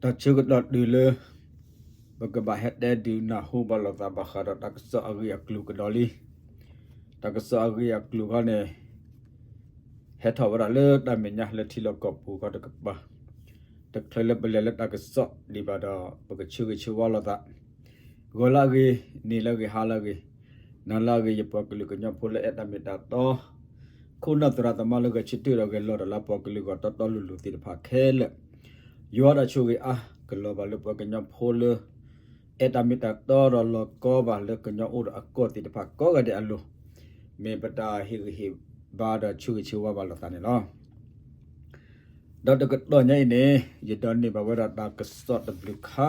တၢ်ဆၢကတီၢ်တုၤလၢ ပကဘၣ်ဟဲတဲဒုးနၢ်ဟူဘၣ်လိာ်သးဘၣ်ဃးဒီးတၢ်ကစီၣ်အဂ့ၢ်အကျိၤကဒီးလံ. တၢ်ကစီၣ်အဂ့ၢ်အကျိၤခီန့ၣ် ဟဲထီၣ်ဝဲဒၣ်လၢတၢ်မဲာ်ညါလၢထံလီၢ်ကီၢ်ပူၤခီတကပၤ, တချုးလၢပလဲၤလၢတၢ်ကစီၣ်ဒံးဘၣ်ဒီး ပကဆၢဂ့ၤဆၢဝါလိာ်သး, ဂီၤလၢအဂ့ၤ, နံၤလၢအဂ့ၤ, ဟါလၢအဂ့ၤ, နၤလၢအဂ့ၤ, ယပှၤကလုာ်ကညီဖိလၢအဲၣ်တၢ်မ့ၢ်တၢ်တီ ခိၣ်နၢ်သရၣ်သမါလၢဂဲၤဆၢထၢၣ်ဒီးဂဲၤလီၤတၢ်လၢပှၤကလုာ်ဂီၢ်တီတီလိၤလိၤသ့ၣ်တဖၣ်ခဲလၢာ်, ယွၤတၢ်ဆိၣ်ဂ့ၤအါကလီၤဘၣ်လၢပှၤကညီဖိလၢ အဲၣ်တၢ်မ့ၢ်တၢ်တီဒီးလီၤကီဘၣ်လၢကညီအိၣ်ဒီးအကီၢ်သ့ၣ်တဖၣ်ကိးဂၤဒဲးအလိၤ, မ့ၢ်ပတၢ်ဟ့ၣ်ဂံၢ်ဟ့ၣ်ဘါဒီးဆၢဂ့ၤဆၢဝါဘၣ်လိာ်သးန့ၣ်လီၤ. ဒီးတကတီၢ်ညါအံၤန့ၣ် ယဒိးန့ၢ်ဘၣ်ဝဲဒၣ်တၢ်ကစီၣ်တဘျုးခါ,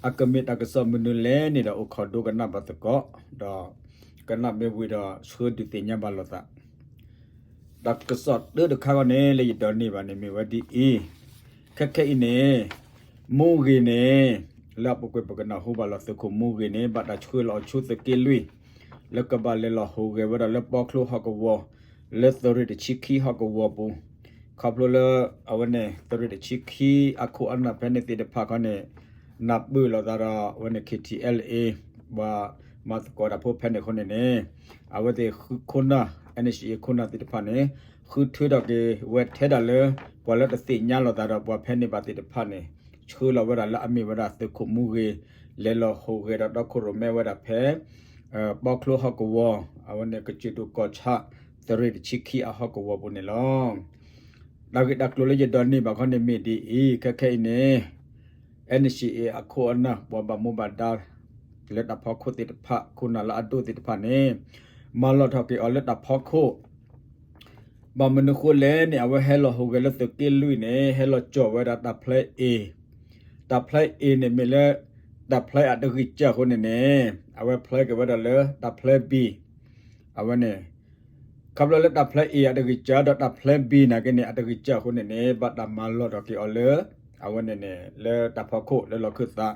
အကမ့ၢ်တၢ်ကစီၣ်မနုၤလဲၣ်န့ၣ်ဒီး အိၣ်ခိးဒိကနၣ်ဘၣ်သကိး, ဒီးကနၣ်မ့ၢ်ဝံၤဒီးဆှၢဒုးသ့ၣ်ညါဘၣ်လိာ်သး တၢ်ကစီၣ်တၢတခါဂီၢ်န့ၣ် လၢယဒိးန့ၢ်ဘၣ်န့ၣ်မ့ၢ်ဝဲဒ်အံၤ, ခဲခဲအံၤန့ၣ် မူဂ့ၤန့ၣ် လၢအပူၤကွံာ်ပကနၢ်ဟူဘၣ်လီၤသုးခိၣ်မူဂ့ၤန့ၣ် ဘၣ်တၢ်ဆှၢလီၤအီၤဆူသုးက့လွံၢ်, လၢကဘၣ်လဲၤလီၤဟူးဂဲၤဝဲဒၣ်လၢပီချိဟီၣ်ကဝီၤ, လၢသုးရ့ၣ်တဆံခံဟီၣ်ကဝီၤပူၤ, ခီဖျိလၢ အဝဲန့ၣ် သုးရ့ၣ်တဆံခံအခိၣ်အနၢ်ဖဲန့ၣ်သ့ၣ်တဖၣ်ခီန့ၣ် နၢ်ပၢၢ်လိာ်သးဒီး အဝဲန့ၣ် KTLA ပှၤမၤသကိးတၢ်ဖိဖဲန့ၣ်အဃိန့ၣ်န့ၣ် အဝဲသ့ၣ်ဃုခိၣ်နၢ် NCA ခိၣ်နၢ်သ့ၣ်တဖၣ်န့ၣ် ဃုထၢထီၣ်က့ၤဝဲထဲဒၣ်လၢ ပှၤလၢတသ့ၣ်ညါလိာ်သးဒီးပှၤဖဲန့ၣ်ဘၣ်သ့ၣ်တဖၣ်န့ၣ် ဆှၢလီၤဝဲဒၣ်လၢအမ့ၢ်ဝဲဒၣ်သုးခိၣ်မူဂ့ၤ လဲၤလီၤဟူးဂဲၤဒီးတီခိၣ်ရိၣ်မဲဝဲဒၣ်ဖဲ ပီချိဟီၣ်ကဝီၤ အဝဲန့ၣ် ကစၢၢ်ဒိၣ်ကီၢ်ဆၣ် သုးရ့ၣ်တဆံခံအဟီၣ်ကဝီၤပူၤန့ၣ်လီၤ. တၢ်ဂ့ၢ်တၢ်ကျိၤလၢယဒိးန့ၢ်ဘၣ်ခီန့ၣ်မ့ၢ်ဒ်အံၤ, ခဲခဲအံၤန့ၣ် NCA အခိၣ်အနၢ် ပှၤဘၣ်မူဘၣ်ဒါ လၢတၢ်ဖီခိၣ်သ့ၣ်တဖၣ် ခိၣ်နၢ်လၢအဒိၣ်သ့ၣ်တဖၣ်န့ၣ် မၤလီၤထီၣ်က့ၤအီၤလၢတၢ်ဖီခိၣ် ဘၣ်မနုၤဃိလဲၣ်န့ၣ် အဝဲဟဲလီၤဟူးဂဲၤလၢသုးက့လွံၢ်န့ၣ် ဟဲလီၤကၠီၣ်ဝဲဒၣ်တၢ်ဖျဲ A, တၢ်ဖျဲ A န့ၣ်မ့ၢ်လၢ တၢ်ဖျဲအတဂံၢ်စၢ်အဃိန့ၣ်န့ၣ် အဝဲဖျဲက့ၤဝဲဒၣ်လၢတၢ်ဖျဲ B, အဝဲန့ၣ် ခီဖျိလၢတၢ်ဖျဲ A အတဂံၢ်စၢ်ဒီးတၢ်ဖျဲ B နာ်က့န့ၣ် အတဂံၢ်စၢ်အဃိန့ၣ်န့ၣ် ဘၣ်တၢ်မၤလီၤထီၣ်က့ၤအီၤလၢ အဝဲန့ၣ်န့ၣ် လၢတၢ်ဖီခိၣ်လၢလီၢ်ခၢၣ်သး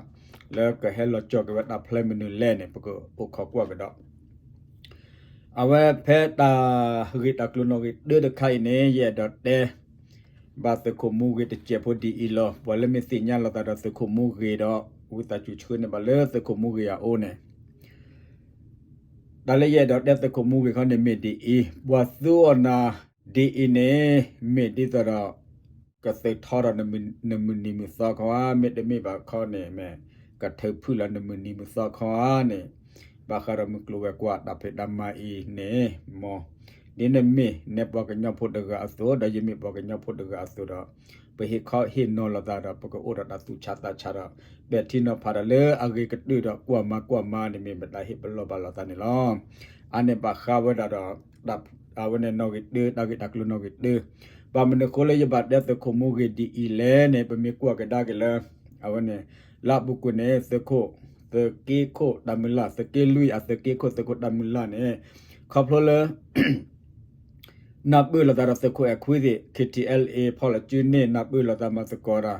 လၢကဟဲလီၤကၠီၣ်က့ၤဝဲတၢ်ဖျဲမနုၤလဲၣ်န့ၣ် ပကအိၣ်ခိးကွၢ်ကဒီး အဝဲဖဲတၢ်ဂ့ၢ်တၢ်ကျိၤနီၣ်ဂံၢ်တၢတခါအံၤန့ၣ် ယအဲၣ်ဒိးတဲ ဘၣ်သုးခိၣ်မူဂ့ၤတစဲးဖိဒ်အံၤလီၤ. ပှၤလၢမ့ၢ်သ့ၣ်ညါလိာ်သးဒီးသုးခိၣ်မူဂ့ၤဒီး ဝံသးစူၤဆှၢန့ၢ်ဘၣ်လၢသုးခိၣ်မူဂ့ၤအအိၣ်န့ၣ် တၢ်လၢယအဲၣ်ဒိးတဲသုးခိၣ်မူဂ့ၤခီန့ၣ်မ့ၢ်ဒ်အံၤ, ပှၤသူအီၤနၤဒ်အံၤန့ၣ် မ့ၢ်ဒ်သိးဒီး ကသုးထီဒီးနမုၢ်နံၤမုၢ်သီခီဧါ, မ့တမ့ၢ်ဘၣ်ခီန့ၣ် မ့ၢ်ကထုးဖုၣ်လီၤနမုၢ်နံၤမုၢ်သီခီဧါန့ၣ်, ဘၣ်ဃးဒီးမုၢ်ကျိၤဝဲၤကွာ်တၢ်ဖံးတၢ်မၤအံၤန့ၣ် မ် ဒ်နမ့ၢ်နပှၤကညီဖိတဂၤအသိး ဒီးယမ့ၢ်ပှၤကညီဖိတဂၤအသိးဒီး ပဟ့ၣ်ခီဟ့ၣ်နီၤလိာ်သးဒီး ပကအိၣ်ဒီးတၢ်သူၣ်ဆးသးဆးဒီး ပဲာ်ထံနီၤဖးဒီးလၢအဂ့ၤကတၢၢ်ဒီးကွၢ်မၤကွၢ်မၤန့ၣ်မ့ၢ်ပတၢ်ဟ့ၣ်ပလီၢ်ဘၣ်လိာ်သးန့ၣ်လီၤ. အါန့ၢ်ဘၣ်ဃးဝဲဒၣ်ဒီး အဝဲန့ၣ်နီၣ်ဂံၢ်တၢ တၢ်ဂ့ၢ်တၢ်ကျိၤနီၣ်ဂံၢ်တၢ, ဘၣ်မနုၤဃိလၢယဘၣ်တဲသုးခိၣ်မူဂ့ၤဒ်အံၤလဲၣ်န့ၣ် ပမ့ၢ်ကွၢ်ကဒါက့ၤလၢ အဝဲန့ၣ် လၢအပူၤကွံာ်န့ၣ် သုးခိၣ် သုးက့ခိၣ်တၢ်မုၢ်လၢ် သုးက့လွံၢ်အသုးက့ခိၣ်သုးခိၣ်တၢ်မုၢ်လၢ်န့ၣ် ခီဖျိလၢ နၢ်ပၢၢ်လိာ်သးဒီးသုးခိၣ်အဲၣ်ခွံသ့ၣ် KTLA ဖီၣ်လီၤစုန့ၢ် နၢ်ပၢၢ်လိာ်သးမၤသကိးတၢ်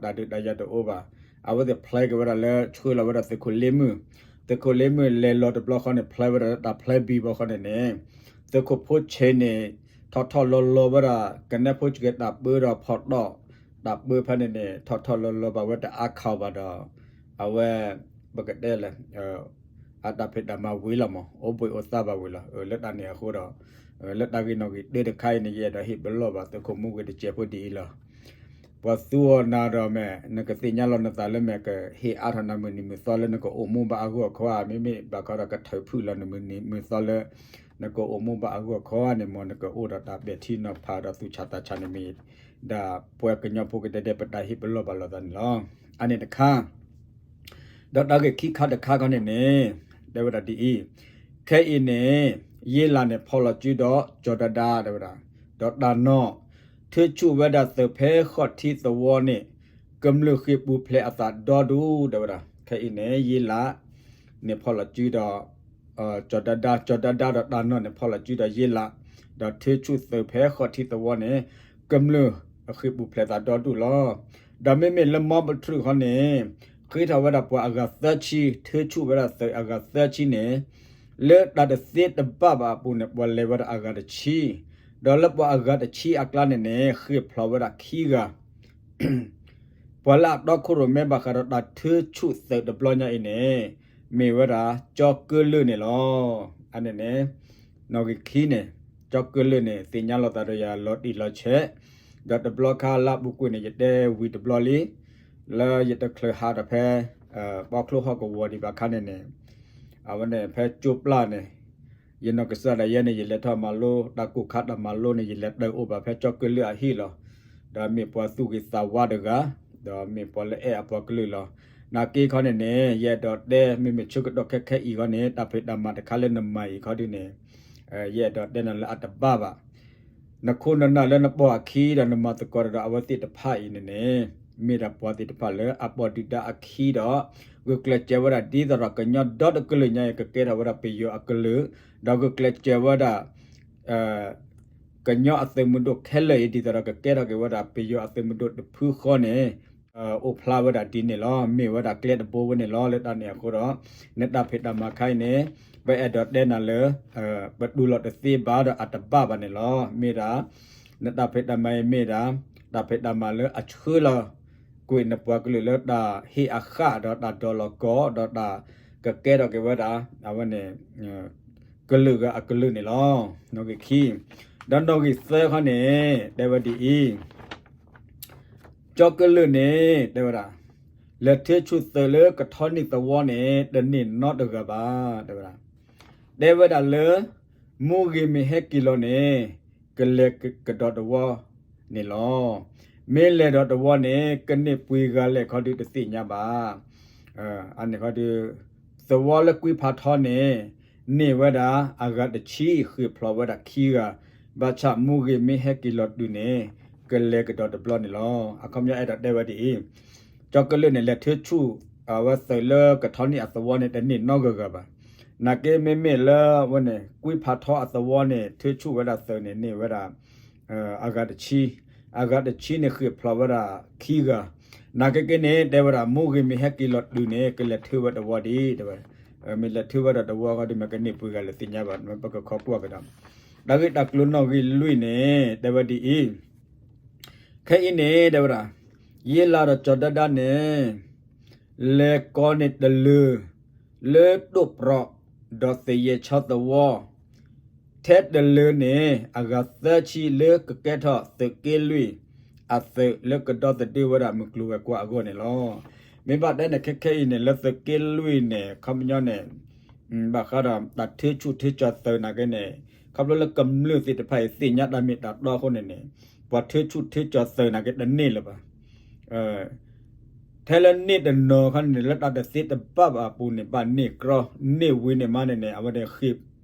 တၢ်ဒုးတၢ်ယၤတအိၣ်ဘၣ်. အဝဲသ့ၣ်ဖျဲက့ၤဝဲဒၣ်လၢဆှၢလီၤဝဲဒၣ်သုးခိၣ်လ့မုၢ်, သုးခိၣ်လ့မုၢ်လဲၤလီၤတဘျီဃီန့ၣ် ဖျဲဝဲဒၣ်လၢတၢ်ဖျဲဘံဘီဃီန့ၣ်န့ၣ် သုးခိၣ်ဖိဆ့န့ၣ် ထီၣ်ထီၣ်လီၤလီၤဝဲဒၣ် ကနဲဖိဆှဲတၢ်ပၢဒီးဖီတီၣ် တၢ်ပၢဖဲန့ၣ်န့ၣ် ထီၣ်ထီၣ်လီၤလီၤဘၣ်ဝဲတအါခီဘၣ်ဒီး အဝဲ ပကတဲလဲၣ် အတၢ်ဖံးတၢ်မၤဝံၤလီၤမး အိၣ်ဘှံးအိၣ်သါဘၣ်ဝံၤလီၤ. လၢတၢ်န့ၣ်အဃိဒီး လၢတၢ်ဂ့ၢ်နီၣ်ဂံၢ်တၢတခါအံၤန့ၣ် ယအဲၣ်ဒိးဟ့ၣ်ပလီၢ်ဘၣ်သုးခိၣ်မူဂ့ၤတစဲးဖိဒ်အံၤလီၤ. ပှၤသူအီၤနၤဒီးမဲာ် နကသ့ၣ်ညါလီၤနသးလၢမဲာ် ကဟ့ၣ်အါထီၣ်နၤမုၢ်နံၤမုၢ်သီလၢနကအိၣ်မူဘၣ်အဂီၢ်အခီဧါ, မ့မ့ၢ်ဘၣ်ဃးဒီးကထုးဖုၣ်လီၤနမုၢ်နံၤမုၢ်သီလၢ နကအိၣ်မူဘၣ်အဂီၢ်အခီဧါန့ၣ် မ်နကအိၣ်ဒီးတၢ်ပဲာ်ထံနီၤဖးဒီးသူၣ်ဆးသးဆးန့ၣ်မ့ၢ် ဒၣ်ပှၤကညီဖိကဒဲဒဲပတၢ်ဟ့ၣ်ပလီၢ်ဘၣ်လိာ်သးန့ၣ်လီၤ. အါန့ၣ်တခါ ဒီးတၢ်ဂ့ၢ်ခံခါတခါခီန့ၣ်န့ၣ် တဲဝဲဒၣ်ဒ်အံၤ, ခဲအံၤန့ၣ် ယ့လးန့ၣ်ဖီၣ်လီၤစုဒီးကၠီၤဒါဒါတဲဝဲဒၣ်, ဒီးတၢ်နီၣ် ထုးဆူၣ်ဝဲဒၣ်သုးဖဲဃီၣ်ထံသဝီန့ၣ် ကမျၢၢ်ဃ့ၢ်ပူၤဖျဲးအသးဒီဒူၣ်တဲဝဲဒၣ်. ခဲအံၤန့ၣ် ယ့လး န့ၣ်ဖီၣ်လီၤစုဒီး ကၠီၤဒါဒါ, ကၠီၤဒါဒါဒီးတၢ်နီၣ်န့ၣ်ဖီၣ်လီၤစုဒီးယ့လး, ဒီးထုးဆူၣ်သုးဖဲဃီၣ်ထံသဝီန့ၣ် ကမျၢၢ်အဃ့ၢ်ပူၤဖျဲးသးဒီဒူၣ်လီၤ. ဒီးမ့မ့ၢ်လၢမီပထြူၣ်ခီန့ၣ် ဃ့ထီၣ်ဝဲဒၣ်ပှၤအဂၤသၢဆံ, ထုးဆူၣ်ဝဲဒၣ်သုးအဂၤသၢဆံန့ၣ် လၢတၢ်တသ့တဘၣ်ဘၣ်အပူၤန့ၣ် ပှၤလဲၤဝဲဒၣ်အဂၤတဆံ, ဒီးလၢပှၤအဂၤတဆံအကျါန့ၣ်န့ၣ် ဃ့ၢ်ဖျိးဝဲဒၣ်ခံဂၤ ပှၤလၢအတီခိၣ်ရိၣ်မဲဘၣ်ဃးဒီးတၢ်ထုးဆူၣ်သုးတဘျီညါအံၤန့ၣ် မ့ၢ်ဝဲဒၣ် ကၠီကလုာ်န့ၣ်လီၤ. အန့ၣ်န့ၣ် နီၣ်ဂံၢ်ခံန့ၣ် ကၠီကလုာ်န့ၣ် သ့ၣ်ညါလိာ်သးဒီးယၤလီၤတံၢ်လီၤဆဲး, ဒီးတဘျီခါလၢအပူၤကွံာ်န့ၣ် ယတဲဝံၤတဘျီလံ, လၢယတချုးဟးဒီးဖဲ ပီချိၣ်ဟီၣ်ကဝီၤဒံးဘၣ်ခါန့ၣ်န့ၣ် အဝဲန့ၣ်ဖဲကၠိပျၢ်န့ၣ် ယနီၢ်ကစၢ်ဒၣ်ယဲန့ၣ် ယလဲၤထီၣ်မၤလိ တၢ်ကိၢ်ခါတၢ်မၤလိန့ၣ် ယလဲၤတၢ်အိၣ်ဘၣ်ဖဲကၠီကလုာ်အဟံၣ်လီၤ. ဒီးမ့ၢ်ပှၤသူၣ်ဂ့ၤသးဝါတဂၤ, ဒီးမ့ၢ်ပှၤလၢအဲၣ်အပှၤကလုာ်လီၤ. နာ်က့ခီန့ၣ်န့ၣ် ယအဲၣ်ဒိးတဲ မ့မ့ၢ်ဆၢကတီၢ်ခဲခဲအံၤခီန့ၣ် တၢ်ဖံးတၢ်မၤတခါလၢနမၤအံၤခီဒုန့ၣ် ယအဲၣ်ဒိးတဲနၤလၢအတဘၣ်ဘၣ်. နခိၣ်နနၢ်လၢနပိာ်အခံဒီးနမၤသကိးဒီးအဝဲသ့ၣ်တဖၣ်အံၤန့ၣ်န့ၣ် မ့ၢ်ဒၣ်ပှၤသ့ၣ်တဖၣ်လၢအပိာ်ဒုၣ်ဒါအခံဒီး ဂုာ်ကျဲးစၢးဝဲဒၣ်ဒ်သိးဒီးကညီဒီတကလုာ်ညါအံၤ ကကဲထီၣ်ဝဲဒၣ်ပယီၤအကလုာ်, ဒီးဂုာ်ကျဲးစၢးဝဲဒၣ် ကညီအသုးမုၢ်ဒိၣ်ခဲလၢာ်အံၤ ဒ်သိးဒီးကကဲထီၣ်က့ၤဝဲဒၣ်ပယီၤအသုးမုၢ်ဒိၣ်တဖုဃီန့ၣ် အိၣ်ဖျါဝဲဒၣ်ဒ်န့ၣ်လီၤ. မ့ၢ်ဝဲဒၣ်ကျဲတဘိဝဲန့ၣ်လီၤ. လၢတၢ်န့ၣ်အဃိဒီး နတၢ်ဖံးတၢ်မၤခါအံၤန့ၣ် ပအဲၣ်ဒိးတဲနၤလၢ ပတူၢ်လိာ်တသ့ဘၣ်ဒီးအတဘၣ်ဘၣ်န့ၣ်လီၤ. မ့ၢ်ဒၣ် နတၢ်ဖံးတၢ်မၤအံၤမ့ၢ်ဒၣ် တၢ်ဖံးတၢ်မၤလၢအဆှၢလီၤကွံာ်နပှၤကလုာ်လၢတၢ်ဟ့ၣ်အဃၣ်ဒီးတၢ်ဒိးလီၤကီၢ် ဒီးတၢ်ကကဲထီၣ်က့ၤဝဲဒၣ် အဝဲန့ၣ် ကလုာ်ဂၤအကလုာ်န့ၣ်လီၤ. နီၣ်ဂံၢ်ခံ, ဒီးနီၣ်ဂံၢ်သၢခီန့ၣ် တဲဝဲဒ်အံၤ, ကၠီကလုာ်န့ၣ် တဲဝဲဒၣ် လဲၤထုးဆူၣ်သုးလၢကထီနံၣ်သဝီန့ၣ် တန့ၢ်နီတဂၤဘၣ် တဲဝဲဒၣ်. တဲဝဲဒၣ်လၢ မူဂ့ၤမ့ၢ်ဟဲက့ၤလီၤန့ၣ် ကလဲၤကဒီးတဝီန့ၣ်လီၤ. မ့ၢ်လဲၤဒီးတဝီန့ၣ် ကန့ၢ်ပှဲၤဂၤလဲၣ်ခီဒုတသ့ၣ်ညါဘၣ်. အန့ၣ်ခီဒု သဝီလၢကွံဖးထီန့ၣ် န့ၢ်ဝဲဒၣ်အဂၤတဆံ ဃ့ၢ်ဖျိးဝဲဒၣ်ခံဂၤ, ဘၣ်ဆၣ်မူဂ့ၤမ့ၢ်ဟဲက့ၤလီၤတုၤန့ၣ် ကလဲၤကဒီးတဘျီန့ၣ်လီၤ. အခီပညီအဲၣ်ဒိးတဲဝဲဒ်အံၤ, ကၠီကလုာ်န့ၣ် လဲၤထုးဆူၣ် အဝဲသုးလၢကထီနံၣ်အသဝီန့ၣ် တန့ၢ်နီတဂၤဂၤဘၣ်. နာ်က့မ့မ့ၢ်လၢအဝဲန့ၣ် ကွံဖးထီအသဝီန့ၣ် ထုးဆူၣ်ဝဲဒၣ်သုးန့ၣ် န့ၢ်ဝဲဒၣ် အဂၤတဆံ, အဂၤတဆံန့ၣ်ဃ့ၢ်ဖျိးဝဲဒၣ်ခံဂၤ. နာ်က့က့န့ၣ် တဲဝဲဒၣ် မူဂ့ၤမ့ၢ်ဟဲက့ၤလီၤတုၤန့ၣ် ကလဲၤထုးဝဲတဝီဒံး တဲဝဲ, မ့ၢ်လဲၤထုးဝဲဒၣ်တဝီဃီဒုး မ့ၢ်ကန့ၢ်ပှဲၤဂၤလဲၣ်သ့ၣ်ညါဘၣ် ပကခိးကွၢ်ကဒီး. တၢ်ဂ့ၢ်တၢ်ကျိၤနီၣ်ဂံၢ်လွံၢ်န့ၣ် တဲဝဲဒ်အံၤ, ခဲအံၤန့ၣ် တဲဝဲဒၣ် ယ့လးဒီးကၠီၤဒၣ်ဒၣ်န့ၣ် လဲၤကိးန့ၢ်တလၢၤ လၢတိၣ်ပြီး ဒီးသယဲၣ်ဆီသဝီ ထဲတလၢၤန့ၣ် အဂၤသၢဆံလၢကကဲထီၣ်သုးက့လွံၢ်အသုးလၢကဒီသဒၢဝဲဒၣ်မုၢ်ကျိၤဝဲၤကွာ်အဂီၢ်န့ၣ်လီၤ. မ့ၢ်ဘၣ်တဲန့ၣ် ခဲခဲအံၤန့ၣ် လၢသုးက့လွံၢ်န့ၣ် ခီပညီန့ၣ် ဘၣ်ဃးဒီးတၢ်ထုးဆူၣ်ထုးကၠီၤသုးနာ်က့န့ၣ် ခီဖျိလၢကမျၢၢ်သ့ၣ်တဖၣ်အံၤသ့ၣ်ညါတၢ်မ့ၢ်တၢ်တီအဃိန့ၣ်န့ၣ် ပှၤထုးဆူၣ်ထုးကၠီၤသုးနာ်က့တန့ၢ်လၢၤဘၣ်. ထဲလၢန့ၢ်တနီၤခီန့ၣ် လၢတၢ်တသ့တဘၣ်ဘၣ်အပူၤန့ၣ် ဘၣ်န့ၢ်ကြီ, န့ၢ်ဝံၤန့ၣ်မးန့ၣ်န့ၣ် အဝဲန့ၣ်ဃ့ၢ်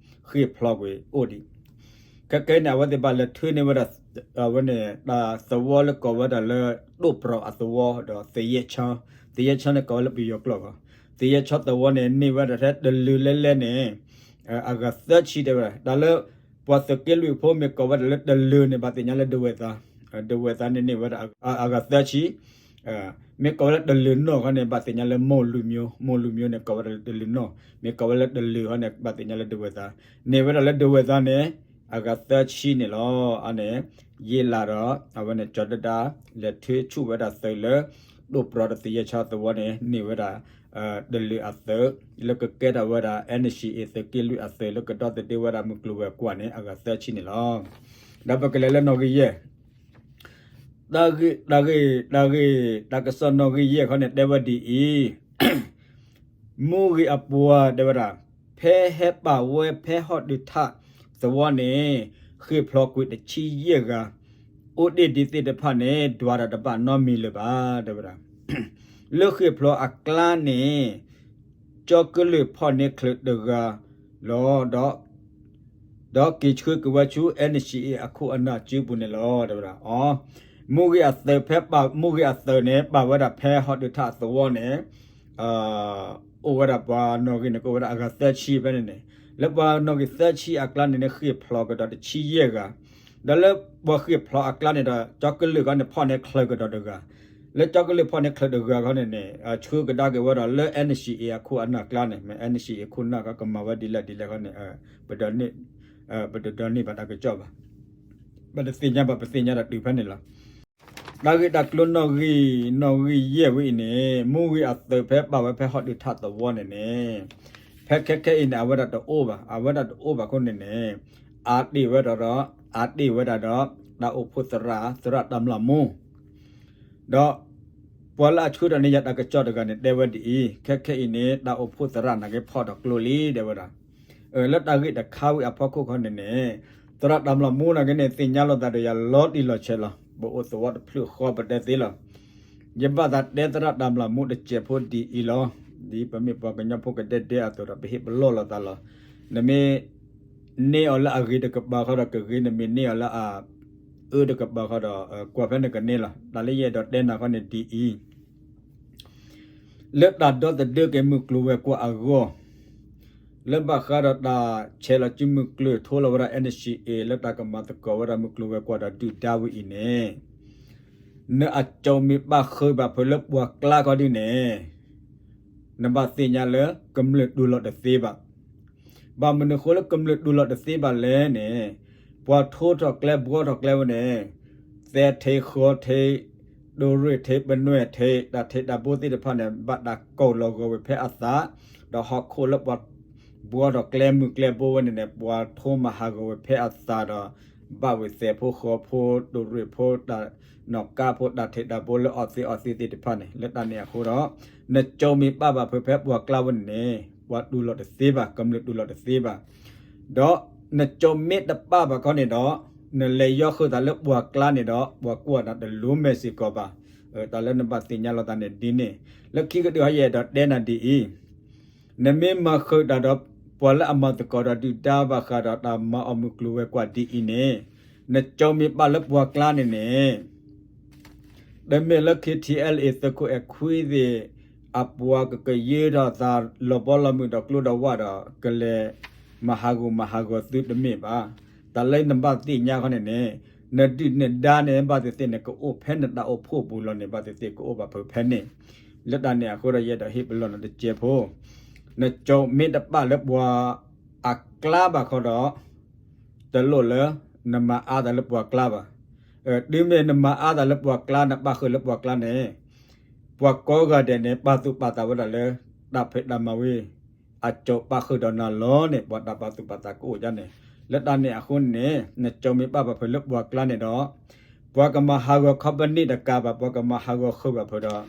ဖျိးကွံာ်အိၣ်ဒံး. ခဲကဲန့ၣ် အဝဲသ့ၣ်ဘၣ်လဲၤထုးန့ၢ်ဝဲဒၣ် အဝဲန့ၣ် တၢ်သဝီလၢကိးဝဲဒၣ်လၢ တိၣ်ပြီးအသဝီ ဒီးသယဲၣ်ဆီ, သယဲၣ်ဆီန့ၣ်ကိးဝဲလၢပယီၤကျိာ်ဂီၢ်, သယဲၣ်ဆီသဝီန့ၣ် န့ၢ်ဝဲဒၣ်ထဲတလၢၤလဲၣ်လဲၣ်န့ၣ် အဂၤသၢဆံတဲဝဲဒၣ်. တၢ်လၢ ပှၤသုးက့လွံၢ်ဖိမ့ၢ်ကိးဝဲဒၣ်လၢတလၢၤန့ၣ် ဘၣ်သ့ၣ်ညါလၢဒဝဲၢ်သါ, ဒဝဲၢ်သါန့ၣ်န့ၢ်ဝဲဒၣ်အဂၤသၢဆံ, မ့ၢ်ကိးဝဲလၢတလၢၤနီၢ်ခီန့ၣ် ဘၣ်သ့ၣ်ညါလၢမိၢ်လူၤမျိုး, မိၢ်လူၤမျိုးန့ၣ်ကိးဝဲဒၣ်လၢတလၢၤနီၢ်, မ့ၢ်ကိးဝဲလၢတလၢၤခီန့ၣ် ဘၣ်သ့ၣ်ညါလၢဒဝဲၢ်သါ, န့ၢ်ဝဲဒၣ်လၢဒဝဲၢ်သါန့ၣ် အဂၤသၢဆံန့ၣ်လီၤ. အန့ၣ် ယ့လးဒီး အဝဲန့ၣ်ကၠီၤဒၣ်ဒၣ် လဲၤထုးဆူၣ်ဝဲဒၣ်သုးလၢ တိၣ်ပြီးဒီးသယဲၣ်ဆီသဝီန့ၣ် န့ၢ်ဝဲဒၣ် တလၢၤအသုး လၢကကဲထီၣ်ဝဲဒၣ် NCA သုးက့လွံၢ်အသုးလၢကဒီသဒၢဝဲဒၣ်မုၢ်ကျိၤဝဲၤကွာ်န့ၣ် အဂၤသၢဆံန့ၣ်လီၤ. ဒီးပကလဲၤလၢနီၣ်ဂံၢ်ယဲၢ် တၢ်ဂ့ၢ် တၢ်ဂ့ၢ် တၢ်ဂ့ၢ် တၢ်ကစီၣ်နီၣ်ဂံၢ်ယဲၢ်ခီန့ၣ် တဲဝဲဒ်အံၤ, မူဂ့ၤအပှၤတဲဝဲဒၣ် ဖဲဟဲပာ်ဝဲဖဲဟီၣ်ဒုးထၣ်သဝီန့ၣ် ဃ့ၢ်ဖျိးကွံာ်တဆံယဲၢ်ဂၤ, အိၣ်တ့ၢ်ဒံးသ့ၣ်တဖၣ်န့ၣ် ဒွးတၢ်တဘၣ်နီတမံၤလၢၤဘၣ် တဲဝဲဒၣ်. လၢဃ့ၢ်ဖျိးအကျါန့ၣ် ကၠီကလုာ်ဖီၣ်န့ၢ်ချုးတဂၤလီၤ ဒီး ဒီးက့ၤဆှၢက့ၤဝဲဆူ NCA အခိၣ်အနၢ်စုပူၤန့ၣ်လီၤ တဲဝဲဒၣ်. အ မူဂ့ၤအသုးဖဲပာ် မူဂ့ၤအသုးန့ၣ် ပာ်ဝဲဒၣ်ဖဲဟီၣ်ဒုးထၣ်အသဝီန့ၣ် အိၣ်ဝဲဒၣ်ပှၤနီၣ်ဂံၢ်န့ၣ် ကအိၣ်ဝဲဒၣ်အဂၤသၢဆံဖဲန့ၣ်န့ၣ် လၢပှၤနီၣ်ဂံၢ်သၢဆံအကျါန့ၣ်န့ၣ် ဃ့ၢ်ဖျိးကဒီးတဆံယဲၢ်ဂၤ, ဒီးလၢပှၤဃ့ၢ်ဖျိးအကျါန့ၣ်ဒီး ကၠီကလုာ်ခီန့ၣ် ဖီၣ်န့ၢ်ချုးကဒီးတဂၤ, လၢကၠီကလုာ်ဖီၣ်န့ၢ်ချုးတဂၤခီန့ၣ်န့ၣ် ဆှၢကဒါက့ၤဝဲဒီးလၢ NCA အခိၣ်အနၢ်ကျါန့ၣ် မ့ၢ် NCA အခိၣ်အနၢ်ခီကမၤဝဲဒ်လဲၣ်ဒ်လဲၣ်ခီန့ၣ် ပတဒိးန့ၢ်ဘၣ်တၢ်ကစီၣ်ဘၣ်, ပတသ့ၣ်ညါဘၣ် ပသ့ၣ်ညါဒီးတုၤဖဲန့ၣ်လီၤ. တၢ်ဂ့ၢ်တၢ်ကျိၤနီၣ်ဂံၢ် နီၣ်ဂံၢ်ယဲၢ်ဝဲအံၤန့ၣ် မူဂ့ၤအသုးဖဲပာ်ဝဲဖဲဟီၣ်ဒုးထးသဝီန့ၣ်န့ၣ် ဖဲခဲခဲအံၤန့ၣ် အဝဲဒၣ်တအိၣ်ဘၣ်. အဝဲဒၣ်တအိၣ်ဘၣ်အဃိန့ၣ်န့ၣ် အတ့ၢ်ဝဲဒၣ်ဒီး အတ့ၢ်ဝဲဒၣ်ဒီး တၢ်အိၣ်ဖှိၣ်သရၣ် သရၣ်တၢ်မျၢ်မူ ဒီး ပှၤလၢအဆှၢထီၣ်န့ၢ်ယၤတၢ်ကစီၣ်တဂၤန့ၣ် တဲဝဲဒ်အံၤ, ခဲခဲအံၤန့ၣ် တၢ်အိၣ်ဖှိၣ်သရၣ်နာ်က့ဖီၣ်ဒီးကျိလံ တဲဝဲဒၣ်. လၢတၢ်ဂ့ၢ်တခါဝံၤအဖီခိၣ်ခီန့ၣ်န့ၣ် သရၣ်တၢ်မျၢ်မူနာ်က့န့ၣ် သ့ၣ်ညါလိာ်သးဒီးယၤလီၤတံၢ်လီၤဆဲးလီၤ. ပအိၣ်သဝီတဖျၢၣ်ဃီပတဲသ့လီၤ. ယဘၣ်သးတဲသရၣ်တၢ်မျၢ်မူတစဲးဖိဒ်အံၤလီၤ. ဒ်ပမ့ၢ်ပှၤကညီဖိကဒဲဒဲအသိးဒီး ပဟ့ၣ်ပလီၢ်လိာ်သးလီၤ. နမ့ၢ် န့ၢ်အီၤလၢအဂ့ၤတကပၤဃီဒီးကဂ့ၤ, နမ့ၢ်န့ၢ်အီၤလၢအအၢတကပၤဃီဒီး ကွၢ်ဖဲနကန့ၢ်လီၤ. တၢ်လၢယအဲၣ်ဒိးတဲနၤခီန့ၣ်ဒ်အံၤ, လၢတၢ်ဒီသဒၢက့ၤမုၢ်ကျိၤဝဲၤကွာ်အဂီၢ်, လၢဘၣ်ဃးဒီးတၢ်ဆဲးလီၤစုမုၢ်ကျိၤ ထိလီၤဝဲဒၣ် NCA လၢတၢ်ကမၤသကိးဝဲဒၣ်မုၢ်ကျိၤဝဲၤကွာ်ဒီးဒုၣ်ဒါဝဲအံၤန့ၣ် နအကၠိမ့ၢ်ပာ်ဃုာ်ဘၣ်ဖဲလၢပှၤကျါခီဒုန့ၣ် နဘၣ်သ့ၣ်ညါလၢကမျၢၢ်တူၢ်လိာ်တသ့ဘၣ်. ဘၣ်မနုၤဃိလၢကမျၢၢ်တူၢ်လိာ်တသ့ဘၣ်လဲၣ်န့ၣ်, ပှၤထိထီၣ်ကျဲဘှီထီၣ်ကျဲဝဲန့ၣ်, သဲထံးဃီထံး, ဒိၣ်ရ့ၣ်ထံးပနွဲၣ်ထံး, တၢ်ထံးတၢ်ဘိသ့ၣ်တဖၣ်န့ၣ် ဘၣ်တၢ်ကိၢ်လီၤဂီၤဝဲဖဲအသး, ဒီးဟီၣ်ခိၣ်လၢပှၤဘှီထီၣ်ကျဲမုၢ်ကျဲဘိဝဲန့ၣ်န့ၣ် ပှၤထိမၤဟးဂီၤဝဲဖဲအသးဒီး ဘၣ်ဝဲသဲးဖိဃီဖိ ဒိၣ်ရ့ၣ်ဖိ တၢ်နီၣ်ကါဖိ တၢ်ထံးတၢ်ဘိလၢအီၣ်သ့အီသံးသ့ၣ်တဖၣ်န့ၣ် လၢတၢ်န့ၣ်အဃိဒီး နကၠိမ့ၢ်ပာ်ဘၣ်ဖဲဖဲပှၤကျါဝဲန့ၣ်န့ၣ် ပှၤတူၢ်လိာ်တသ့ဘၣ်, ကမျၢၢ်တူၢ်လိာ်တသ့ဘၣ်. ဒီးနကၠိမ့ၢ်တပာ်ဘၣ်ခီန့ၣ်ဒီး နလဲၤယီဃုာ်သးလၢပှၤကျါန့ၣ်ဒီး ပှၤကွၢ်နၤတလိၤမဲာ်စ့ၢ်ကီးဘၣ်. တၢ်လၢနဘၣ်သ့ၣ်ညါလိာ်သးန့ၣ်ဒ်န့ၣ်, လၢခံကတၢၢ်ဟီယအဲၣ်ဒိးတဲနၤဒ်အံၤ, နမ့ၢ်မၤဃုာ်တၢ်ဒီး ပှၤလၢအမၤသကိးဒီးဒုၣ်ဒါဘၣ်ဃးဒီးတၢ်မၤအီၣ်မုၢ်ကျိၤဝဲၤကွာ်ဒ်အံၤန့ၣ်, နကၠိမ့ၢ်ပာ်လၢပှၤကျါန့ၣ်န့ၣ် တမ့ၢ်လၢ KTLA သုးခိၣ်အဲၣ်ခွံသ့ၣ် အပှၤကကယၢထီၣ်သးလီၤဘီလီၤမုၢ်ဒီးကျိဒီးဝၣ်ဒီး ကလဲၤမၤဟးဂူာ်မၤဟးဂီၤသုတမ့ၢ်ဘၣ်. တၢ်လၢနဘၣ်သ့ၣ်ညါခီန့ၣ်န့ၣ်, နဒုၣ်နဒါန့ၣ် ဘၣ်သ့ၣ်သ့ၣ်န့ၣ် ကအိၣ်ဖဲနတၢ်အိၣ်ဖှိၣ်ပူၤလီၤန့ၣ် ဘၣ်သ့ၣ်သ့ၣ်ကအိၣ်ဘၣ်ဖဲဖဲန့ၣ်. လၢတၢ်န့ၣ်အဃိဒီး ယအဲၣ်ဒိးဟ့ၣ်ပလီၢ်နၤတစဲးဖိ, နကၠိမ့ၢ်တပာ်လၢပှၤအကျါဘၣ်ခီဒီး တလိၣ်လၢနမၤအါသးလၢပှၤကျါဘၣ်. တုၤမ့ၢ်နမၤအါသးလၢပှၤကျါ နပာ်ဃုာ်လၢပှၤကျါန့ၣ်, ပှၤကိးဂၤဒဲးန့ၣ် ပာ်သူၣ်ပာ်သးဝဲဒၣ်လၢ တၢ်ဖံးတၢ်မၤဝံၤ အကၠိပာ်ဃုာ်ဒီးနၤလီၤန့ၣ် ပှၤတၢ်ပာ်သူၣ်ပာ်သးကအိၣ်ဒ်န့ၣ်. လၢတၢ်န့ၣ်အဃိန့ၣ် နကၠိမ့ၢ်ပာ်ဘၣ်ဖဲလၢပှၤကျါန့ၣ်ဒီး ပှၤကမၤဟးဂီၤ company တကးဘၣ် ပှၤကမၤဟးဂီၤဃုာ်ဘၣ်ဖဲဒီး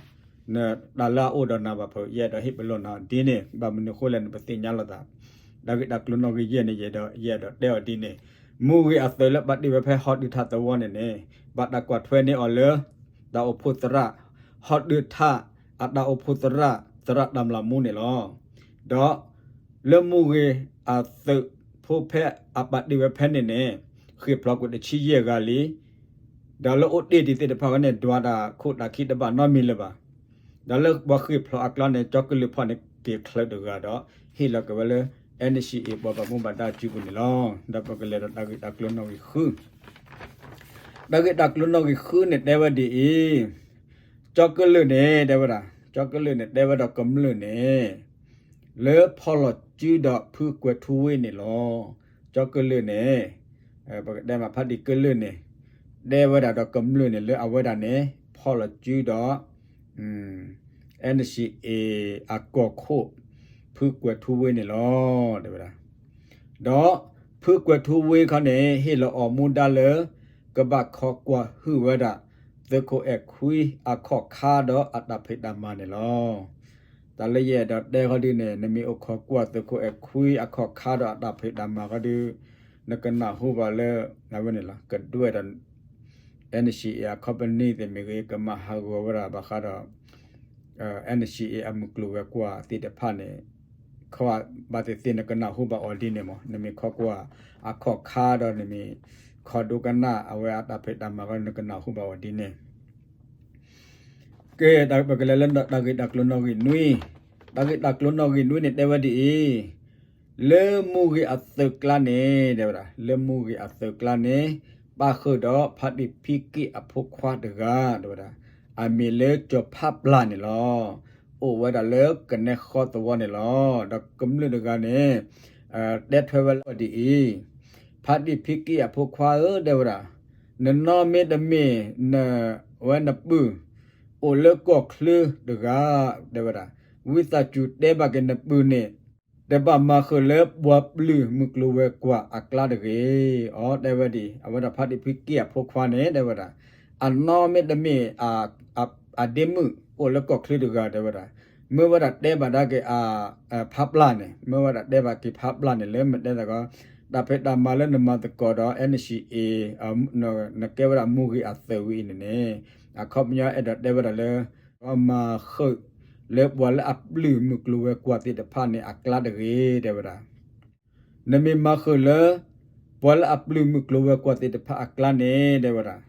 တၢ်လၢအအိၣ်ဒီးနၤဘၣ်ဖဲ ယအဲၣ်ဒိးဟ့ၣ်ပလီၢ်နၤဒ်န့ၣ်, ဘၣ်မနုၤဃိလဲၣ် နပသ့ၣ်ညါလိာ်သး. တၢ်ဂ့ၢ်တၢ်ကျိၤနီၣ်ဂံၢ်ယဲၢ်န့ၣ် ယအဲၣ်ဒိးတဲအီၤဒ်န့ၣ်, မူဂ့ၤအသုးလၢပာ်တ့ၢ်ဝဲဖဲဟီၣ်ဒုးထးသဝီန့ၣ်န့ၣ် ဘၣ်တၢ်ကွၢ်ထွဲန့ၢ်အီၤလၢ တၢ်အိၣ်ဖှိၣ်သရၣ်, ဟီၣ်ဒုးထးအတၢ်အိၣ်ဖှိၣ်သရၣ်, သရၣ်တၢ်မျၢ်မူန့ၣ်လီၤ. ဒီးလၢမူဂ့ၤအသုးဖိဖဲအပာ်တ့ၢ်ဝဲဖဲန့ၣ်န့ၣ် ဃ့ၢ်ဖျိးကွံာ်တဆံယဲၢ်ဂၤလံ. ဒီးလၢအိၣ်တ့ၢ်ဒံးသ့ၣ်တဖၣ်ဝဲန့ၣ် ဒွးတၢ်ခိၣ်တၢ်ခံတဘၣ်နီတမံၤလၢၤဘၣ်. ဒီးလၢပှၤဃ့ၢ်ဖျိးအကျါန့ၣ် ကၠီကလုာ်ဖီၣ်န့ၣ်က့ၤချၢးတဂၤဒီး ဟ့ၣ်လီၤက့ၤဝဲလၢ NCA ပှၤဘၣ်မူဘၣ်ဒါအစုပူၤန့ၣ်လီၤ. ဒီးပကလဲၤဒီးတၢ်ဂ့ၢ်တၢ်ကျိၤနီၣ်ဂံၢ်ဃု တၢ်ဂ့ၢ်တၢ်ကျိၤနီၣ်ဂံၢ်ဃုန့ၣ် တဲဝဲဒ်အံၤ, ကၠီကလုာ်န့ၣ် တဲဝဲဒၣ် ကၠီကလုာ်န့ၣ် တဲဝဲဒီးကမျၢၢ်န့ၣ် လၢဖီၣ်လီၤစုဒီးဖုကွဲၤထူဝ့န့ၣ်လီၤ. ကၠီကလုာ်န့ၣ် ပကတဲမးဖးဒံးကလုာ်န့ၣ် တဲဝဲဒၣ်ဒီးကမျၢၢ်န့ၣ် လၢအဝဲဒၣ်န့ၣ် ဖီၣ်လီၤစုဒီး NCA အကီၢ်ခိၣ် ဖုကွဲၤထူဝ့န့ၣ်လီၤ တဲဝဲဒၣ်. ဒီးဖုကွဲၤထူဝ့ခီန့ၣ် ဟ့ၣ်လီၤအီၤမူဒါလၢ ကဘၣ်ခိးကွၢ်ဟုၣ်ဝဲဒၣ် သုးခိၣ်အဲၣ်ခွံအခီၣ်ခါဒီးအတၢ်ဖံးတၢ်မၤန့ၣ်လီၤ. တၢ်လၢယအဲၣ်ဒိးတဲခီဒုန့ၣ် နမ့ၢ်အိၣ်ခိးကွၢ်သုးခိၣ်အဲၣ်ခွံအခီၣ်ခါဒီးအတၢ်ဖံးတၢ်မၤခီဒု နကနၢ်ဟူဘၣ်လၢ အဝဲန့ၣ်လီၤ ကဒွဲၣ်ဒီး NCA အ company သ့ၣ်မ့ၢ်ဂ့ၤ ကမၤဟးဂီၤဝဲဒၣ်ဘၣ်ဃးဒီး NCA အမုၢ်ကျိၤဝဲၤကွာ်သ့ၣ်တဖၣ်န့ၣ် ခီဘၣ်သ့ၣ်သ့ၣ်နကနၢ်ဟူဘၣ်အီၤဒ်န့ၣ်မး နမ့ၢ်ခိးကွၢ်အခီၣ်ခါဒီးနမ့ၢ် ခိးဒိကနၣ်အဝဲအတၢ်ဖံးတၢ်မၤခီ နကနၢ်ဟူဘၣ်အီၤဒ်န့ၣ် ကဲ ပကလဲၤလၢတၢ်ဂ့ၢ်တၢ်ကျိၤနီၣ်ဂံၢ်နွံ, တၢ်ဂ့ၢ်တၢ်ကျိၤနီၣ်ဂံၢ်နွံန့ၣ် တဲဝဲဒ်အံၤ, လၢမူဂ့ၤအသုးကျါန့ၣ် တဲဝဲဒၣ် လၢမူဂ့ၤအသုးကျါန့ၣ် ပၣ်ဃုာ်ဒီးဖးတံၢ်ဖံက့ၣ်အဖိခွါတဂၤ တဲဝဲဒၣ် အမံၤလၢကၠီၤဖးပျၢ်န့ၣ်လီၤ. အိၣ်ဝဲဒၣ်လၢကနဲဃီသဝီန့ၣ်လီၤ. ဒီးကမျၢၢ်တဂၤန့ၣ် တဲထွဲဝဲလၢဒ်အံၤ, ဖးတံၢ်ဖံက့ၣ်အဖိခွါဧၢ တဲဝဲဒၣ်, နနီၢ်မ့ၢ်တမ့ၢ် န အဝဲနပုၢ် အိၣ်လၢကီၢ်ချၢတဂၤ တဲဝဲဒၣ်, ဝံသးစူၤတဲဘၣ်က့ၤနပုၢ်န့ၣ် တဘၣ်မၤဃုာ်လၢပှၤပျုၢ်မုၢ်ကျိၤဝဲၤကွာ်အကျါတဂ့ၤ. အီ တဲဝဲဒ်အံၤ, အဝဲဒၣ်ဖါတံၢ်ဖုက့ၢ်အဖိခွါန့ၣ် တဲဝဲဒၣ်, အနီၢ်မ့တမ့ၢ် အဒ့မုၣ်အိၣ်လၢကီၢ်ချၢတဂၤ တဲဝဲဒၣ်, မ့ၢ်ဝဲဒၣ်တဲဘၣ်ဒၣ်က့ၤ ဖးပျၢ်န့ၣ်, မ့ၢ်ဝဲဒၣ်တဲဘၣ်က့ၤဖးပျၢ်န့ၣ် လၢမ့ၢ်တဲသကိး တၢ်ဖံးတၢ်မၤလၢနမၤသကိးဒီး NCA နကဲဝဲဒၣ်မူဂ့ၤအသုးဝံၤအံၤန့ၣ်န့ၣ်, အခီပညီအဲၣ်ဒိးတဲဝဲဒၣ်လၢ မၤဃုာ်လၢပှၤလၢအပျုၢ်မုၢ်ကျိၤဝဲၤကွာ်သ့ၣ်တဖၣ်န့ၣ်အကျါတဂ့ၤ တဲဝဲဒၣ်. နမ့ၢ်မၤဃုာ်လၢ ပှၤလၢအပျုၢ်မုၢ်ကျိၤဝဲၤကွာ်သ့ၣ်တဖၣ်အကျါန့ၣ် တဲဝဲဒၣ်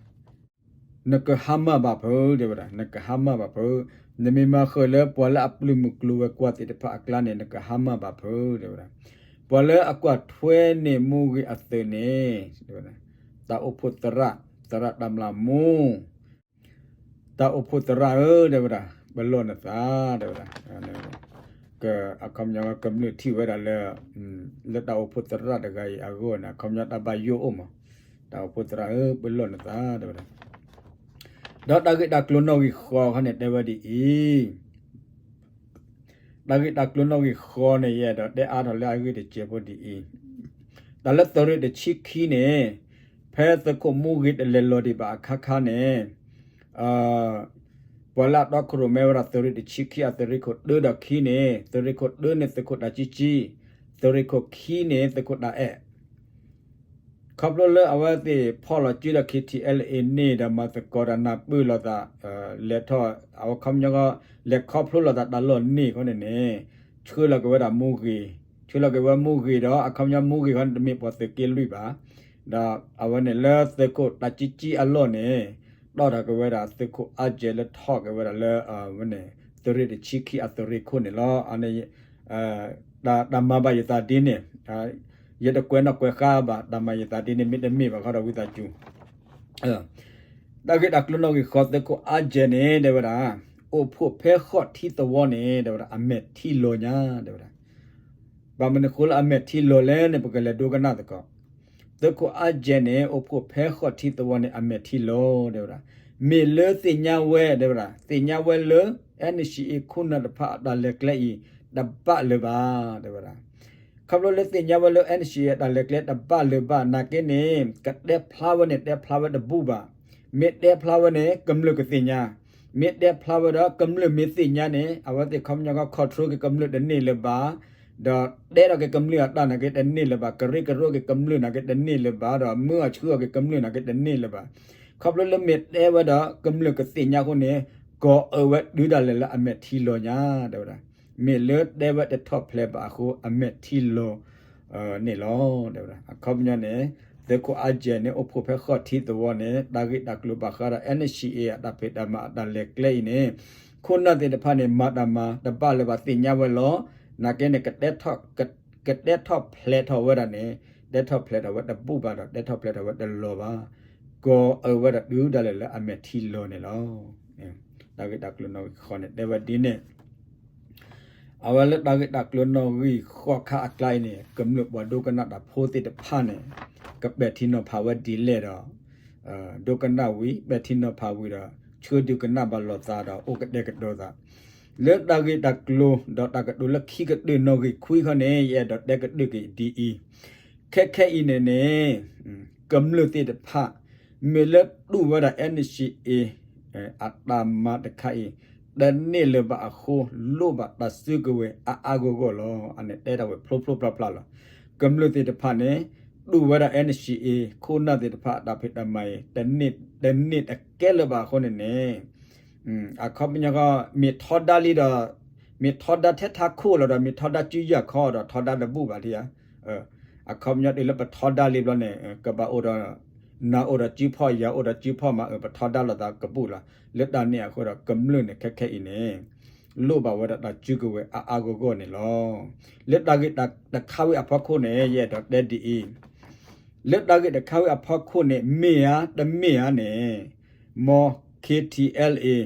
နကဟါမၢ်ဘၣ်ဖုး တဲဝဲဒၣ်, နကဟါမၢ်ဘၣ်ဖုး, နမ့ၢ်မၤဃုာ်လၢပှၤလၢအပျုၢ်မုၢ်ကျိၤဝဲၤကွာ်သ့ၣ်တဖၣ်အကျါန့ၣ် နကဟါမၢ်ဘၣ်ဖုး တဲဝဲဒၣ်. ပှၤလၢအကွၢ်ထွဲန့ၢ်မူဂ့ၤအသုးန့ၣ် တၢ်အိၣ်ဖှိၣ်သရၣ်, သရၣ်တၢ်မျၢ်မူ တၢ်အိၣ်ဖှိၣ်သရၣ်ဧၢ တဲဝဲဒၣ်, ပလီၢ်နသး တဲဝဲဒၣ်, အခီပညီကမျၢၢ်ထံၣ်ဝဲဒၣ်လၢ လၢတၢ်အိၣ်ဖှိၣ်သရၣ်တဂၤအံၤအဂီၢ်န့ၣ် အခီပညီတၢ်ဘၣ်ယိၣ်အိၣ်မး, တၢ်အိၣ်ဖှိၣ်သရၣ်ဧၢ ပလီၢ်နသး တဲဝဲဒၣ်. ဒီးတၢ်ဂ့ၢ်တၢ်ကျိၤနီၣ်ဂံၢ်ဃီခီန့ၣ် တဲဝဲဒ်အံၤ တၢ်ဂ့ၢ်တၢ်ကျိၤနီၣ်ဂံၢ်ဃီန့ၣ် ယအဲၣ်ဒိးတဲအါထီၣ်လၢအဂ့ၢ်တစဲးဖိဒ်အံၤ, တၢ်လၢသုးရ့ၣ်တဆံခံန့ၣ် ဖဲသုးခိၣ်မူဂ့ၤတလဲၤလီၤဒံးဘၣ်အခါခါန့ၣ် ပှၤလၢအတီခိၣ်ရိၣ်မဲဝဲဒၣ်သုးရ့ၣ်တဆံခံ အသုးရ့ၣ်ခိၣ်တၢဒီးခံန့ၣ် သုးရ့ၣ်ခိၣ်တၢန့ၣ်သုးခိၣ်တၢ်ကံကံ, သုးရ့ၣ်ခိၣ်ခံန့ၣ်သုးခိၣ်တၢ်အဲၣ် ခီဖျိလၢအဝဲသ့ၣ်ဖီၣ်လီၤစုဒီး KTLA န့ၣ်ဒီးမၤသကိးတၢ်နၢ်ပၢၢ်လိာ်သး လဲၤထီၣ် အဝဲခီပညီ လဲၤခီဖျိလိာ်သးတၢ်လီၢ်န့ၢ်အဃိန့ၣ်န့ၣ် ဆှၢလီၤက့ၤဝဲဒၣ်မူဂ့ၤ, ဆှၢလီၤက့ၤဝဲမူဂ့ၤဒီး အခီပညီမူဂ့ၤခီန့ၣ်တမ့ၢ်ပှၤသုးက့လွံၢ်ဘၣ်, ဒီးအဝဲန့ၣ်လၢသုးခိၣ်တၢ်ကံကံအလီၢ်န့ၣ် တီၣ်ထီၣ်က့ၤဝဲဒၣ်သုးခိၣ်အါကဲးလၢထီၣ်က့ၤဝဲဒၣ်လၢ အဝဲန့ၣ် သုးရ့ၣ်တဆံခံအသုးရ့ၣ်ခိၣ်န့ၣ်လီၤ. အန့ၣ် တၢ်မၤဘၣ်ယသးဒ်န့ၣ် ယတကွဲးနီၣ်ကွဲးဃါဘၣ် တၢ်မၤယသးဒ်န့ၣ် မ့တမ့ၢ်ဘၣ်ဃီဒီးဝံသးစူၤ တၢ်ဂ့ၢ်တၢ်ကျိၤနီၣ်ဂံၢ်ဃီ သုးခိၣ်အါကဲးန့ၣ် တဲဝဲဒၣ် အိၣ်ဖှိၣ်ဖဲဃီၣ်ထံသဝီန့ၣ် တဲဝဲဒၣ် အမဲာ်ထံလီၤညါ တဲဝဲဒၣ်. ဘၣ်မနုၤဃိလၢအမဲာ်ထံလီၤလဲၣ်န့ၣ် ပကလဲၤဒိကနၣ်သကိး သုးခိၣ်အါကဲးန့ၣ် အိၣ်ဖှိၣ်ဖဲဃီၣ်ထံသဝီန့ၣ် အမဲာ်ထံလီၤ တဲဝဲဒၣ်. မ့ၢ်လၢသ့ၣ်ညါဝဲ တဲဝဲဒၣ် သ့ၣ်ညါဝဲလၢ NCA ခိၣ်နၢ်တဖၣ်အတၢ်လဲၤကျဲအံၤ တဘၣ်လၢၤဘၣ် တဲဝဲဒၣ်. ခီဖျိလၢသ့ၣ်ညါဝဲလၢ NCA အတၢ်လဲၤကျဲတဘၣ်လၢၤဘၣ် နာ်က့န့ၣ် ကတဲဖျါဝဲန့ၣ် တဲဖျါဝဲတဘူၣ်ဘၣ်. မ့ၢ်တဲဖျါဝဲန့ၣ် ကမျၢၢ်ကသ့ၣ်ညါ, မ့ၢ်တဲဖျါဝဲဒီး ကမျၢၢ်မ့ၢ်သ့ၣ်ညါန့ၣ် အဝဲသ့ၣ်ခီပညီက control က့ၤကမျၢၢ်တန့ၢ်လၢၤဘၣ်, ဒီးတဲထီၣ်က့ၤကမျၢၢ်အတၢ်နာ်က့တန့ၢ်လၢၤဘၣ်, ကရၢကရိက့ၤကမျၢၢ်နာ်က့တန့ၢ်လၢၤဘၣ်, ဒီးမၢအဆှၢအီၤက့ၤကမျၢၢ်နာ်က့တန့ၢ်လၢၤဘၣ်. ခီဖျိလၢမ့ၢ်တဲဝဲဒီး ကမျၢၢ်ကသ့ၣ်ညါအဃိန့ၣ် ကီၢ်အၢဝဲတုၤဒၣ်လဲာ်လၢအမဲာ်ထံလီၤညါ တဲဝဲဒၣ်. မ့ၢ်လၢတဲဝဲတထီၣ်ဖျဲးဘၣ်အဃိ အမဲာ်ထံလီၤ န့ၣ်လီၤ တဲဝဲဒၣ်. အခီပညီန့ၣ် သုးခိၣ်အါကဲးန့ၣ် အိၣ်ဖှိၣ်ဖဲဃီၣ်ထံသဝီန့ၣ် တၢ်ဂ့ၢ်တၢ်ကျိၤဘၣ်ဃးဒီး NCA အတၢ်ဖံးတၢ်မၤအတၢ်လဲၤကျဲအံၤန့ၣ် ခိၣ်နၢ်သ့ၣ်တဖၣ်န့ၣ် မၤတၢ်မၤတဘၣ်လၢၤဘၣ် သ့ၣ်ညါဝဲလီၤ. နာ်က့န့ၣ် ကတဲထီၣ်ဖျဲးထီၣ်ဝဲဒၣ်န့ၣ် တဲထီၣ်ဖျဲးထီၣ်ဝဲတဘူၣ်ဘၣ်ဒီး တဲထီၣ်ဖျဲးထီၣ်ဝဲတလီၤဘၣ်. ကီၢ်အၢဝဲဒၣ်တုၤဒၣ်လဲာ်လၢအမဲာ်ထံလီၤန့ၣ်လီၤ. တၢ်ဂ့ၢ်တၢ်ကျိၤနီၣ်ဂံၢ်ဃီန့ၣ် တဲဝဲဒ်န့ၣ် အဝဲလၢတၢ်ဂ့ၢ်တၢ်ကျိၤနီၣ်ဂံၢ်ဃီခါအကျါအံၤန့ၣ် ကမျၢၢ်ပှၤဒိကနၣ်တၢ်ဖိသ့ၣ်တဖၣ်န့ၣ် ကပဲာ်ထံနီၤဖးဝဲဒ်လဲၣ်ဒီး ဒိကနၣ်ဝံၤ ပဲာ်ထံနီၤဖးဝံၤဒီး ဆှၢဒုးကနၣ်ဘၣ်လိာ်သးဒီး အိၣ်ကတဲာ်ကတီၤသး လၢတၢ်ဂ့ၢ်တၢ်ကျိၤဒီးတၢ်ကတိၤလၢခံကတၢၢ်နီၣ်ဂံၢ်ခွံခီန့ၣ် ယအဲၣ်ဒိးတဲကတၢၢ်က့ၤဒ်အံၤ, ခဲခဲအံၤန့ၣ်န့ၣ် ကမျၢၢ်သ့ၣ်တဖၣ် မ့ၢ်လၢတူၢ်ဝဲဒၣ် NCA အတၢ်မၤတခါအံၤ တန့ၢ်လၢၤဘၣ်အဃိ လိၣ်ဘၣ်တၢ်စုကဝဲၤအါအါဂီၢ်ဂီၢ်လီၤ. အန့ၣ်တဲဒၣ်ဝဲဖျိဖျိဖျါဖျါလီၤ. ကမျၢၢ်သ့ၣ်တဖၣ်န့ၣ် တူၢ်ဝဲဒၣ် NCA ခိၣ်နၢ်သ့ၣ်တဖၣ်အတၢ်ဖံးတၢ်မၤအံၤ တန့ၢ်တကဲလၢၤဘၣ်အဃိန့ၣ်န့ၣ် အခီပညီ မ့ၢ်ထီဒါလံဒီး မ့ၢ်ထီဒါထဲထးခိၣ်လီၤဒီး မ့ၢ်ထီဒါစုယၤခီဒီး ထီဒါတဘူၣ်ဘၣ်ထံဧါ. အခီပညီတုၤလၢပထီဒါလံဘျီန့ၣ် ကဘၣ်အိၣ်ဒီး နၤအိၣ်ဒီးစုဖီၣ် ယၤအိၣ်ဒီးစုဖီၣ်မး ပထီဒါလိာ်သးကဘူၣ်လီၤ. လၢတၢ်န့ၣ်အဃိဒီး ကမျၢၢ်န့ၣ်ခဲခဲအံၤန့ၣ် လိၣ်ဘၣ်ဝဲဒၣ်တၢ်စုကဝဲၤအါအါဂီၢ်ဂီၢ်န့ၣ်လီၤ. လၢတၢ်ဂ့ၢ်တခါဝံၤအဖီခိၣ်န့ၣ် ယအဲၣ်ဒိးတဲဒ်အံၤ လၢတၢ်ဂ့ၢ်တခါဝံၤအဖီခိၣ်န့ၣ် မ့ၢ်ဧါတမ့ၢ်ဧါန့ၣ် မ် KTLA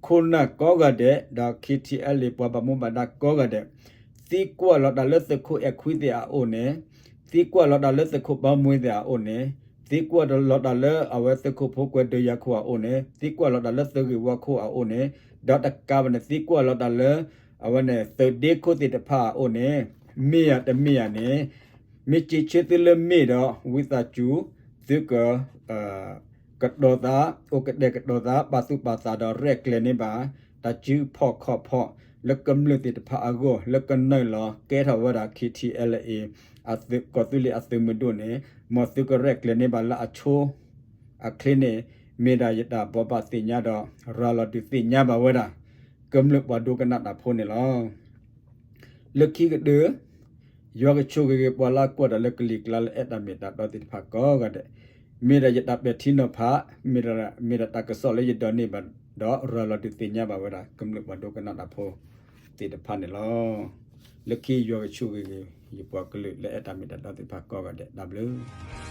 ခိၣ်နၢ်ကိးဂၤဒဲး ဒီး KTLA ပှၤဘၣ်မူဘၣ်ဒါကိးဂၤဒဲး သံကွၢ်လီၤတၢ်လၢသုးခိၣ်အဲၣ်ခွံသ့ၣ်အအိၣ်န့ၣ်, သံကွၢ်လီၤတၢ်လၢသုးခိၣ်ဘီမွှ့သ့ၣ်အအိၣ်န့ၣ်, သံကွၢ်လီၤတၢ်လၢအဝဲသုးခိၣ်ဖိကွဲဒုးယၤခိၣ်အအိၣ်န့ၣ်, သံကွၢ်လီၤတၢ်လၢသုးဂ့ၢ်ဝီခိၣ်အအိၣ်န့ၣ်, ဒီးတကးဘၣ်န့ၣ် သံကွၢ်လီၤတၢ်လၢ အဝဲန့ၣ် သုးဒ့ခိၣ်သ့ၣ်တဖၣ်အအိၣ်န့ၣ်, မ့ၢ်ဧါတမ့ၢ်ဧါန့ၣ်, မ့ၢ်စံးဆၢသုလၢမ့ၢ်ဒီး ဝံသးစူၤ သုက ကတီၤသး, အိၣ်ကတဲာ်ကတီၤသး, ပာ်သူၣ်ပာ်သးဒီးရဲၣ်ကျဲၤန့ၢ်ဘၣ် တၢ်စုဖီၣ်ခီၣ်ဖီၣ် လၢကမျၢၢ်သ့ၣ်တဖၣ်အဂီၢ် လၢကနုာ်လီၤကဲထီၣ်ဝဲဒၣ် ခ့ထံအဲလ်အ့ အသုးကီၢ်သူလ့ၤအသုးမုၢ်ဒိၣ်န့ၣ်, မ်သုကရဲၣ်ကျဲၤန့ၢ်ဘၣ်လၢအဆိ အချ့န့ၣ် မ့ၢ်ဒၣ်ယတၢ်ဘိးဘၣ်သ့ၣ်ညါဒီး ရၤလီၤဒုးသ့ၣ်ညါဘၣ်ဝဲဒၣ် ကမျၢၢ်ပှၤဒိကနၣ်တၢ်ဖိန့ၣ်လီၤ. လၢခံကတၢၢ် ယွၤကဆိၣ်ဂ့ၤဂ့ၤပှၤလၢအကွၢ်တၢ်လၢကလံၤကျါလၢအဲၣ်တၢ်မ့ၢ်တၢ်တီသ့ၣ်တဖၣ်ကိးဂၤဒဲး, မ့ၢ်ဒၣ်ယတၢ်ပဲာ်ထံနီၤဖး, မ့ၢ်ဒၣ်, မ့ၢ်ဒၣ်တၢ်ကစီၣ်လၢယဒိးန့ၢ်ဘၣ်ဒီး ရၤလီၤဒုးသ့ၣ်ညါဘၣ်ဝဲဒၣ် ကမျၢၢ်ပှၤဒိကနၣ်တၢ်ဖိသ့ၣ်တဖၣ်န့ၣ်လီၤ. လၢခံယွၤကဆိၣ်ဂ့ၤဂ့ၤ ယပှၤကလုာ်လၢအဲၣ်တၢ်မ့ၢ်တၢ်တီသ့ၣ်တဖၣ်ကိးဂၤဒဲး တၢ်ဘျုး